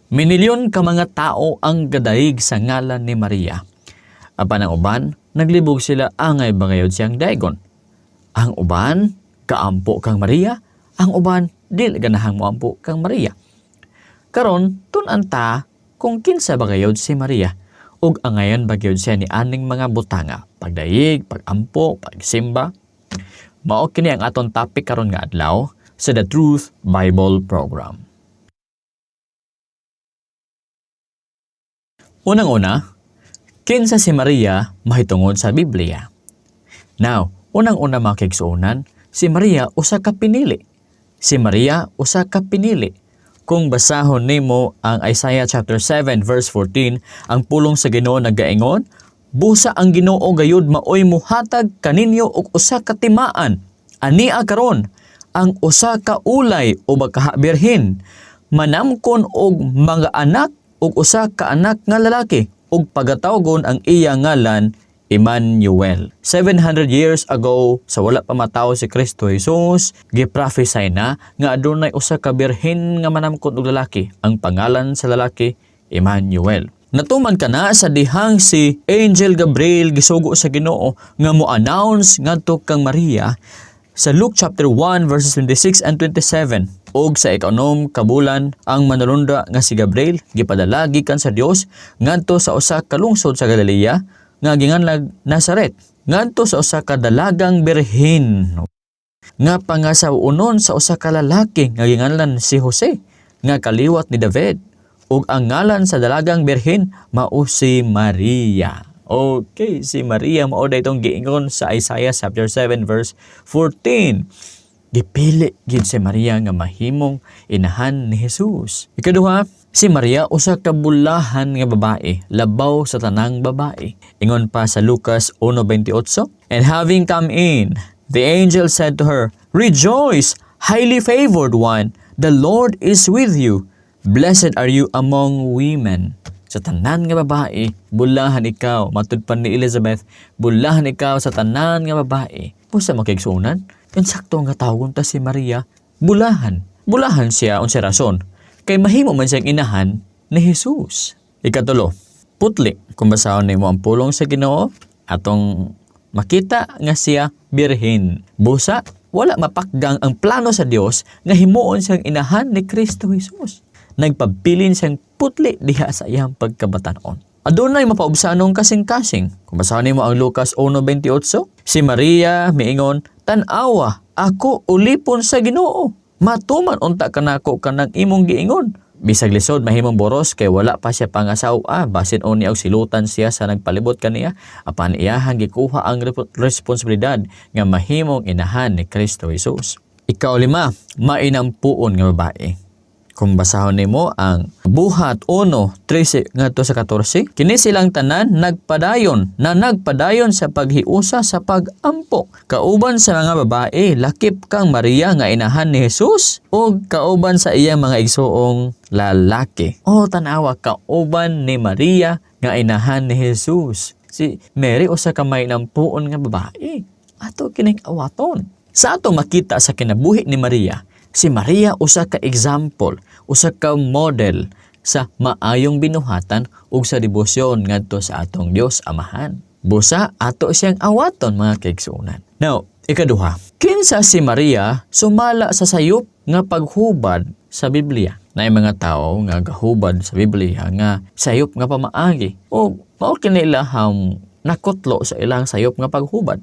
Minilyon ka mga tao ang gadayeg sa ngalan ni Maria. Apan ang uban, naglibog sila angay bangayod siyang daygon. Ang uban, kaampo kang Maria. Ang uban, dili ganahang moampo kang Maria. Karon, tun-an ta kung kinsa ba gayod si Maria ug angayon ba gyud siya ni aning mga butanga, pagdayeg, pagampo, pagsimba. Mao kini ang aton topic karon nga adlaw sa The Truth Bible Program. Unang-una, kinsa si Maria mahitungod sa Biblia? Now, unang-una, mga kaigsuonan, si Maria usa ka pinili. Si Maria usa ka pinili. Kung basahon nimo ang Isaiah chapter 7 verse 14, ang pulong sa Ginoo nagaingon, "Busa ang Ginoo gayud maoy muhatag kaninyo og usa ka timaan. Ania karon ang usa ka ulay o makahabirhin, manamkon og mga anak og usa ka anak nga lalaki ug pagatawgon ang iya ngalan Emmanuel." 700 years ago, sa wala pa matawo si Kristo Jesus, giprophesy na nga adunay usa ka birhen nga manamkon og lalaki. Ang pangalan sa lalaki, Emmanuel. Natuman kana sa dihang si Angel Gabriel gisugo sa Ginoo nga mo-announce ngadto kang Maria sa Luke chapter 1 verses 26 and 27. "Ug sa ikaunom ka bulan, ang manulunda nga si Gabriel gipadala gikan sa Dios ngadto sa usa ka lungsod sa Galilea nga ginganlag Nazaret, ngadto sa usa ka dalagang birhen nga pangasaw-onon sa usa ka lalaki nga ginganlan si Jose nga kaliwat ni David, ug ang ngalan sa dalagang birhen mao si Maria." Okay, si Maria mao itong giingon sa Isaiah chapter 7 verse 14. Gipili gid si Maria nga mahimong inahan ni Jesus. Ikaduha, si Maria usa ka bulahan nga babae, labaw sa tanang babae. Ingon pa sa Lucas 1:28, "And having come in, the angel said to her, 'Rejoice, highly favored one, the Lord is with you. Blessed are you among women.'" Sa tanan nga babae, bulahan ikaw. Matud pa ni Elizabeth, "Bulahan ikaw sa tanan nga babae." Busa, mga kaigsuonan, insakto nga tawgon ta si Maria, bulahan. Bulahan siya unsa rason? Kay mahimo man siyang inahan ni Jesus. Ikatulo, putli. Kung basahon nimo ang pulong sa Ginoo, atong makita nga siya birhen. Busa, wala mapakgang ang plano sa Dios nga himuon siyang inahan ni Kristo Jesus. Nagpabilin siyang putli diha sa iyang pagkabatanon. Adunay mapaubsanong kasing-kasing. Kung basahon nimo ang Lucas 1:28, si Maria miingon, "Tan-awa, ako ulipon sa Ginoo. Matuman unta kanako kanang imong giingon." Bisag lisod mahimong boros kay wala pa siya pangasawa, basin unya og silutan siya sa nagpalibot kaniya, apan iyahang gikuha ang responsibilidad nga mahimong inahan ni Kristo Jesus. Ikaulima, mainampuon nga babae. Kung basahon nimo ang Buhat 1:13 ngadto sa 14, kini silang tanan nagpadayon na nagpadayon sa paghiusa sa pagampo kauban sa mga babae, lakip kang Maria nga inahan ni Jesus ug kauban sa iyang mga igsoong lalaki. Oh, tanawa, kauban ni Maria nga inahan ni Jesus. Si Mary usa ka mainampuon nga babae. Ato kining awaton. Sa ato makita sa kinabuhi ni Maria, si Maria usa ka example, usa ka model sa maayong binuhatan ug sa debosyon ngadto sa atong Dios Amahan. Busa ato siyang awaton, mga kaigsuonan. Now, ikaduha, kinsa si Maria sumala sa sayop nga paghubad sa Biblia? Naay mga tao nga gahubad sa Biblia nga sayop nga pamaagi o mao kini ilahang nakutlo sa ilang sayop nga paghubad.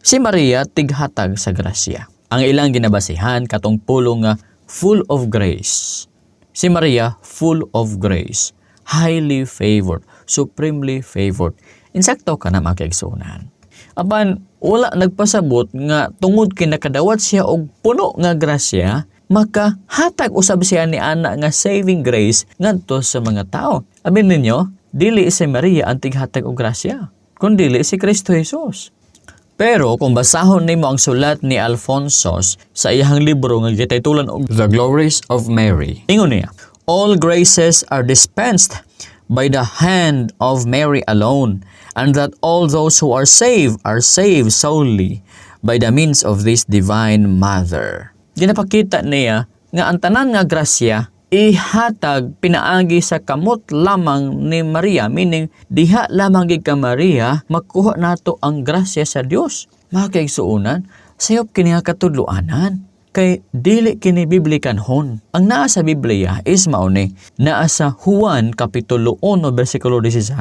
Si Maria tighatag sa grasya. Ang ilang ginabasihan katong pulong nga "full of grace." Si Maria full of grace, highly favored, supremely favored. Insakto ka na, mga kaigsuonan. Apan wala nagpasabot nga tungod kay nakadawat siya og puno nga grasya, makahatag usab siya ni ana nga saving grace ngadto sa mga tao. Amin ninyo, dili si Maria ang tighatag og grasya, kundi si Kristo Jesus. Pero kung basahon nimo ang sulat ni Alfonsos sa iyang libro nga gititulan og The Glories of Mary, ingon niya, "All graces are dispensed by the hand of Mary alone, and that all those who are saved solely by the means of this divine mother." Ginapakita niya nga ang tanan nga grasya Ihatag pinaagi sa kamot lamang ni Maria, meaning diha lamang gid ka Maria makuha nato ang grasya sa Dios. Mga kaigsuonan, sayop kini nga katudloanan kay dili kini biblikanhon. Ang naa sa Biblia is mao ni naa sa Juan kapitulo 1 bersikulo 16.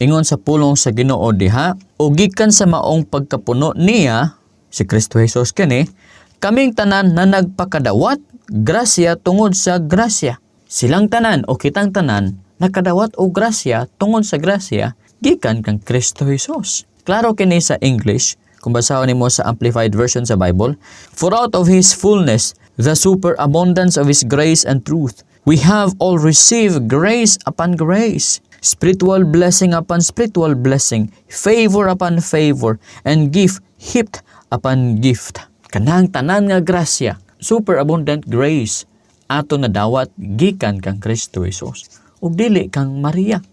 Ingon sa pulong sa Ginoo diha, "O gikan sa maong pagkapuno niya," si Kristo Jesus kini, "kaming tanan na nagpakadawat grasya tungod sa grasya." Silang tanan o kitang tanan nakadawat og grasya tungod sa grasya gikan kang Kristo Jesus. Klaro kini sa English kung basahon nimo sa Amplified Version sa Bible, "For out of His fullness, the superabundance of His grace and truth, we have all received grace upon grace, spiritual blessing upon spiritual blessing, favor upon favor, and gift heaped upon gift." Kanang tanan nga grasya, superabundant grace, ato nadawat gikan kang Kristo Jesus ug dili kang Maria.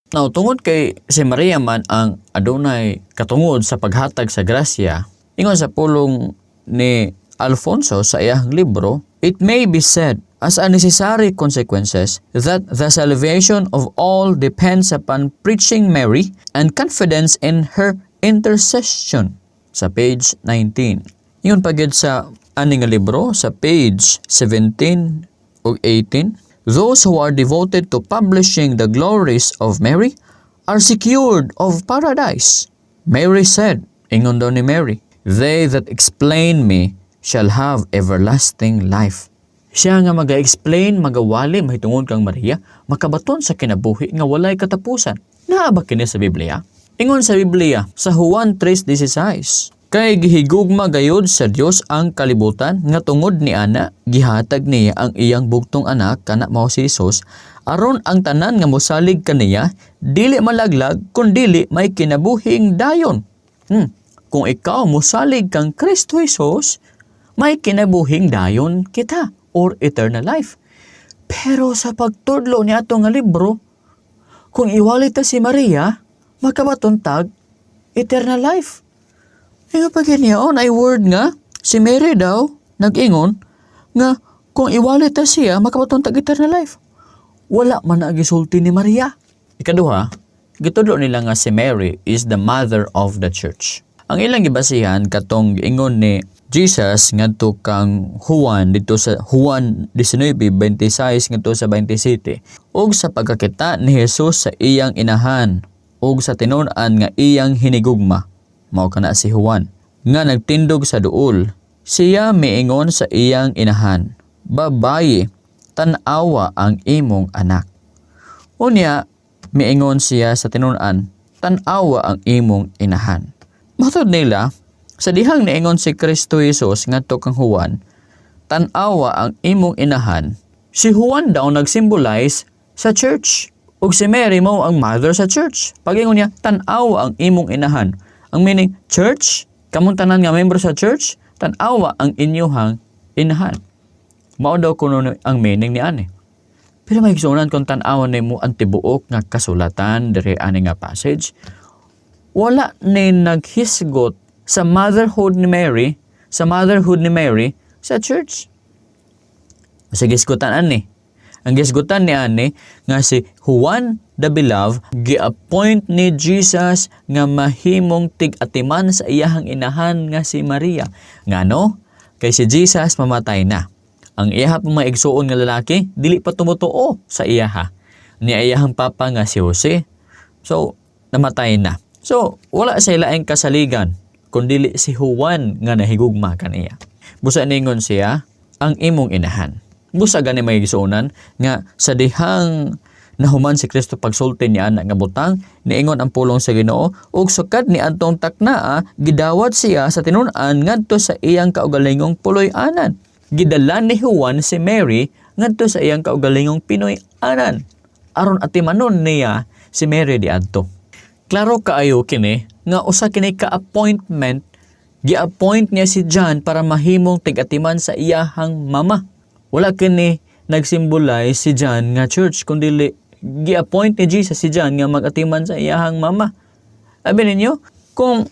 Now, tungod kay si Maria man ang adunay katungod sa paghatag sa grasya, ingon sa pulong ni Alfonso sa iyang libro, "It may be said as a necessary consequences that the salvation of all depends upon preaching Mary and confidence in her intercession," sa page 19. Ingon pa gyud sa ani nga libro sa page 17 ug 18, "Those who are devoted to publishing the glories of Mary are secured of paradise. Mary said," ingon daw ni Mary, "they that explain me shall have everlasting life." Siya nga maga-explain, magawali mahitungod kang Maria, makabaton sa kinabuhi nga walay katapusan. Naa ba kini sa Biblia? Ingon sa Biblia sa Juan 3:16, "Kay gihigugma gayud sa Dios ang kalibutan nga tungod ni ana gihatag niya ang iyang bugtong anak, kana mao si Jesus, aron ang tanan nga mosalig kaniya dili malaglag kun dili may kinabuhing dayon." Kung ikaw mosalig kang Kristo Jesus, may kinabuhing dayon kita or eternal life. Pero sa pagtudlo ni ato nga libro, kung iwali ta si Maria, makabaton tag eternal life. Ingon pa niya, oh, ay word nga, si Mary daw, nag-ingon, nga kung iwali ta siya, makabaton tag eternal life. Wala man na gisulti ni Maria. Ikaduha, gitudlo nila nga si Mary is the mother of the church. Ang ilang gibasihan katong giingon ni Jesus ngadto kang Juan dito sa Juan 19:26 ngadto sa 27. "Ug sa pagkakita ni Jesus sa iyang inahan ug sa tinun-an nga iyang hinigugma," mao kana si Juan, "nga nagtindog sa duol, siya miingon sa iyang inahan, 'Babayi, tan-awa ang imong anak.' Unya miingon siya sa tinun-an, 'Tan-awa ang imong inahan.'" Matod nila, sa dihang niingon si Kristo Jesus ngadto kang Juan, "Tan-awa ang imong inahan," si Juan daw nagsymbolize sa church. Ug si Mary mao ang mother sa church. Pag-ingon niya, "Tan-awa ang imong inahan," ang meaning, church, kamong tanan nga membro sa church, tan-awa ang inyuhang inahan. Mao daw kuno ang meaning ni ani. Pero mga igsuonan, kung tan-awan nimo ang tibuok nga kasulatan diri ani nga passage, wala ni naghisgot sa motherhood ni Mary, sa motherhood ni Mary sa church. Sa gisgutan ani. Ang gisgutan ni ani nga si Juan the Beloved gi-appoint ni Jesus nga mahimong tig-atiman sa iyahang inahan nga si Maria. Ngano? Kay si Jesus mamatay na. Ang iyaha pong mga igsuon nga lalaki dili pa tumutuo sa iyaha. Ni iyahang papa nga si Jose. So, namatay na. So, wala sa laing kasaligan kundili si Juan nga nahigugma kaniya. Busa ningon siya, "Ang imong inahan." Busa gani, mga igsuonan, nga sa dihang nahuman si Kristo pagsulti niya ana nga butang, niingon ang pulong sa Ginoo, ug sukad ni adtong taknaa gidawat siya sa tinun-an ngadto sa iyang kaugalingong puloy-anan. Gidala ni Juan si Mary ngadto sa iyang kaugalingong Pinoy-anan aron atimanon niya si Mary diadto. Klaro kaayo kini nga usa kini ka appointment. Gi-appoint niya si John para mahimong tig-atiman sa iyahang mama. Wala kini nagsimbolize si John nga church, kundi gi-appoint ni Jesus si John nga mag-atiman sa iyahang mama. Abi ninyo, kung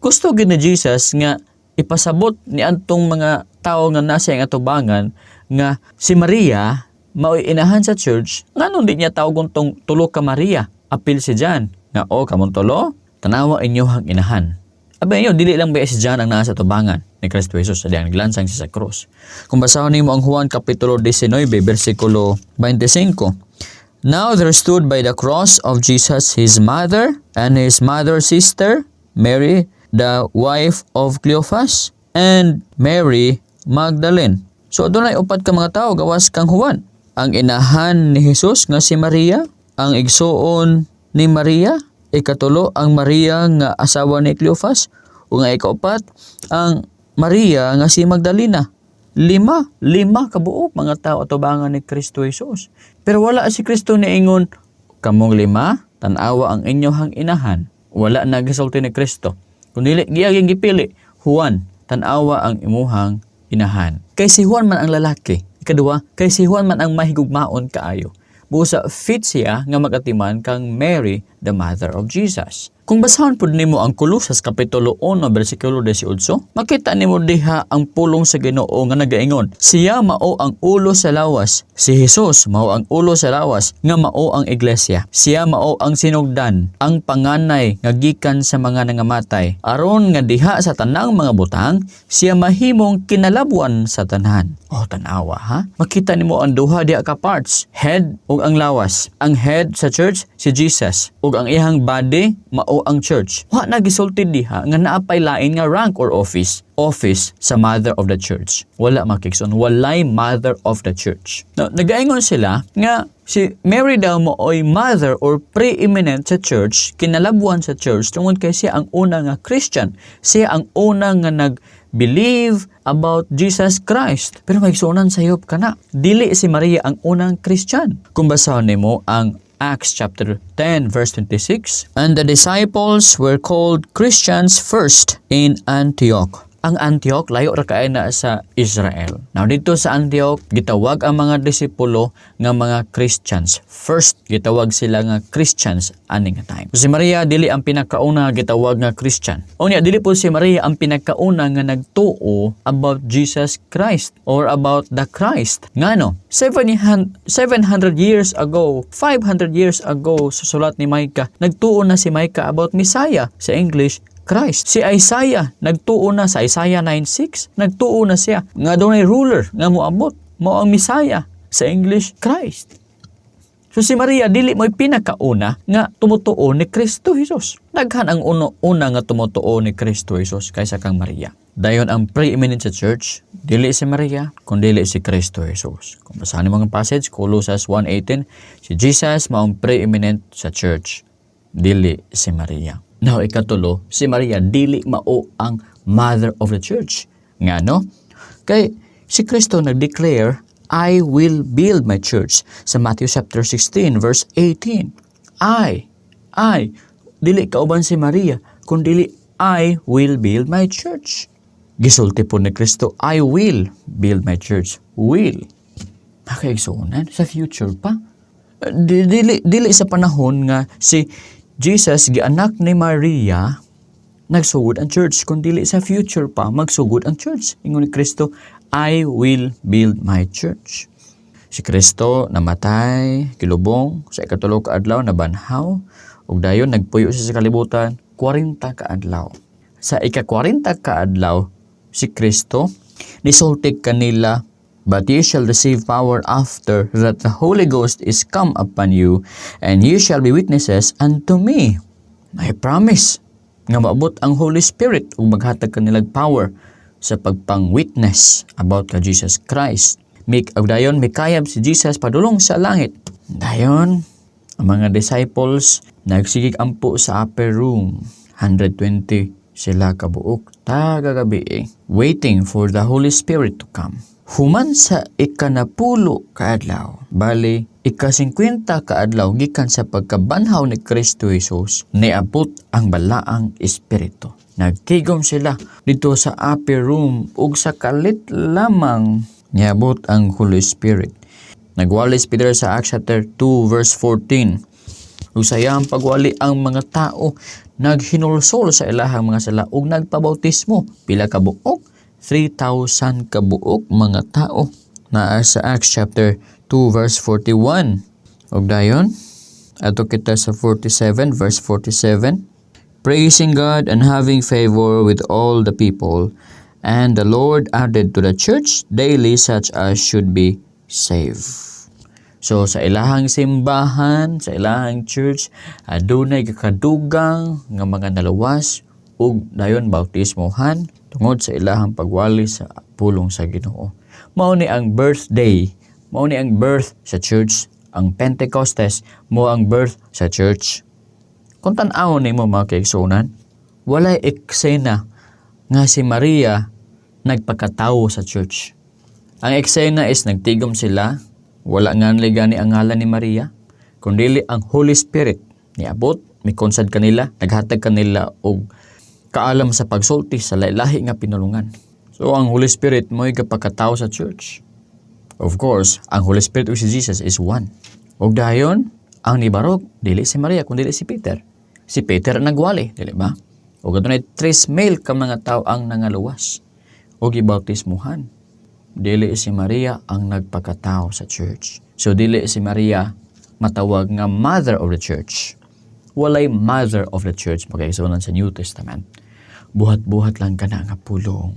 gusto gid ni Jesus nga ipasabot ni antong mga tao nga nasa iyang atubangan nga si Maria mao'y inahan sa church, nganong di niya tawgon tong tulo ka Maria? Apil si John nga, "O kamong tulo, tanawa inyohang inahan." Abi inyo, dili lang ba si John ang naa sa tubangan ni Kristo Jesus sa diyang naglansang siya sa krus? Kung basahon nimo ang Juan kapitulo 19 bersikulo 25. "Now there stood by the cross of Jesus his mother and his mother's sister, Mary, the wife of Cleophas, and Mary Magdalene." So adunay upat ka mga tao gawas kang Juan. Ang inahan ni Jesus nga si Maria, ang igsuon ni Maria, ikatulo ang Maria nga asawa ni Cleophas, ug ang ikaupat ang Maria nga si Magdalena. Lima, lima kabuok mga tao atubangan ni Kristo Jesus. Pero wala si Kristo niingon, "Kamong lima, tan-awa ang inyohang inahan." Wala na gisulti ni Kristo. Kung dili, giyaging gipili, "Juan, tan-awa ang imuhang inahan." Kay si Juan man ang lalaki. Ikaduha, kay si Juan man ang mahigugmaon kaayo. Busa fit siya nga magatiman kang Mary, the mother of Jesus. Kung basahon pud nimo ang Kolosas kapitulo 1 bersikulo 18, makita nimo diha ang pulong sa Ginoo nga nagaingon, "Siya mao ang ulo sa lawas." Si Jesus mao ang ulo sa lawas nga mao ang iglesia. "Siya mao ang sinugdan, ang panganay nga gikan sa mga nangamatay, aron nga diha sa tanang mga butang siya mahimong kinalabwan sa tanan." Oh, tanawa ha. Makita nimo ang duha diha ka parts, head ug ang lawas. Ang head sa church si Jesus ug ang iyang body mao ang church. Wa na gisulti diha nga naapay lain nga rank or office sa mother of the church. Wala, mga kaigsoon, walay mother of the church. Now, nagaingon sila nga si Mary daw maoy mother or preeminent sa church, kinalabwan sa church tungod kay siya ang una nga Christian. Siya ang una nga nag believe about Jesus Christ. Pero maigsuonan, sayop kana. Dili si Maria ang unang Christian. Kung basahon nimo ang Acts chapter 10 verse 26, "And the disciples were called Christians first in Antioch." Ang Antioch, layo ra kaayo na sa Israel. Now dito sa Antioch, gitawag ang mga disipulo nga mga Christians. First, gitawag sila nga Christians ani nga time. So, si Maria dili ang pinakauna nga gitawag nga Christian. Unya dili po si Maria ang pinakauna nga nagtuo about Jesus Christ or about the Christ. Ngano? 700 years ago, 500 years ago sa sulat ni Micah, nagtuo na si Micah about Messiah, sa English Christ. Si Isaiah, nagtuo na sa Isaiah 9:6, nagtuo na siya nga dunay ruler nga moabot, mao ang Messiah, sa English Christ. So si Maria dili mo'y pinakauna nga tumutuo ni Kristo Jesus. Daghan ang uno una nga tumutuo ni Kristo Jesus kaysa kang Maria. Dayon ang preeminent sa church, dili si Maria, kundi si Kristo Jesus. Kung basahan nimo ang passage, Colossus 1:18, si Jesus maong preeminent sa church, dili si Maria. Now, ikatulo, si Maria dili mao ang mother of the church. Ngano? Kay si Kristo nag-declare, "I will build my church," sa Matthew chapter 16 verse 18. I, dili kauban si Maria, kundi "I will build my church." Gisulti po ni Kristo, "I will build my church." Will. Makaigsuonan, sa future pa. Dili sa panahon nga si Jesus gianak ni Maria nagsugod ang church, kundi sa future pa magsugod ang church. Ingon ni Kristo, "I will build my church." Si Kristo namatay, kilubong, sa ikatulo ka adlaw nabanhaw, ug dayon nagpuyo siya sa kalibutan 40 ka adlaw. Sa ika-40 ka adlaw, si Kristo nisulti kanila, "But ye shall receive power after that the Holy Ghost is come upon you, and ye shall be witnesses unto me." I promise nga maabot ang Holy Spirit ug maghatag kanilag power sa pagpang-witness about ka Jesus Christ. Mik ug dayon mikayab si Jesus padulong sa langit. Dayon ang mga disciples nagsigig ampo sa upper room. 120 sila kabuok taga gabi, waiting for the Holy Spirit to come. Human sa ikanapulo kaadlaw, bali ika-50 kaadlaw gikan sa pagkabanhaw ni Kristo Jesus, niabot ang Balaang Espiritu. Nagtigom sila dito sa upper room ug sa kalit lamang niabot ang Holy Spirit. Nagwali si Peter sa Acts chapter 2 verse 14. Ug sa iyang pagwali, ang mga tao naghinulsol sa ilahang mga sala ug nagpabautismo. Pila ka buok? 3,000 ka buok mga tao. Naa sa Acts chapter 2 verse 41. Ug dayon, adto kita sa 47 verse 47. "Praising God and having favor with all the people, and the Lord added to the church daily such as should be saved." So sa ilahang simbahan, sa ilahang church, adunay kakadugang nga mga naluwas ug dayon bautismohan tungod sa ilahang pagwali sa pulong sa Ginoo. Mao ni ang birthday, mao ni ang birth sa church, ang Pentecostes mao ang birth sa church. Kung tan-awon nimo, mga kaigsuonan, walay eksena nga si Maria nagpakatawo sa church. Ang eksena is nagtigom sila, wala nga gani ang ngalan ni Maria, kundili ang Holy Spirit niabot, mikonsad kanila, naghatag kanila og kaalam sa pagsulti sa lahi nga pinulungan. So ang Holy Spirit mo'y gapakatawo sa church. Of course, ang Holy Spirit ug si Jesus is one. Ug dayon, ang nibarog dili si Maria kundi si Peter. Si Peter ang nagwali, dili ba? Ug adunay 3,000 ka mga tawo ang nangaluwas ug gibautismuhan. Dili si Maria ang nagpakatao sa church. So dili si Maria matawag nga mother of the church. Walay mother of the church, mga kaigsuonan, sa New Testament. Buhat-buhat lang kana nga pulong.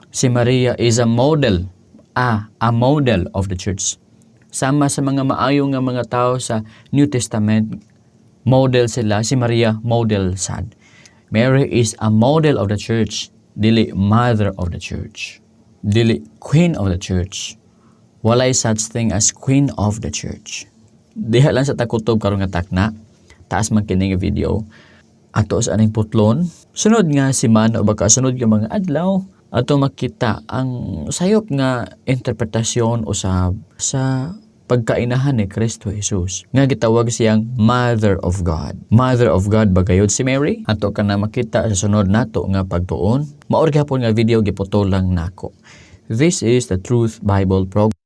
Si Maria is a model, a model of the church. Sama sa mga maayo nga mga tao sa New Testament, model sila, si Maria model sad. Mary is a model of the church, dili mother of the church. Dili queen of the church. Walay such thing as queen of the church. Diha lang sa ta kutob karon nga takna. Taas man kini nga video. Ato sa aning putlon. Sunod nga semana o baka sunod nga mga adlaw, ato makita ang sayop nga interpretasyon usab sa pagkainahan ni Kristo Jesus nga gitawag siyang Mother of God. Mother of God ba gayud si Mary? Ato kana makita sa sunod nato nga pagtuon. Mao ra gihapon nga video, giputol lang nako. This is the Truth Bible Program.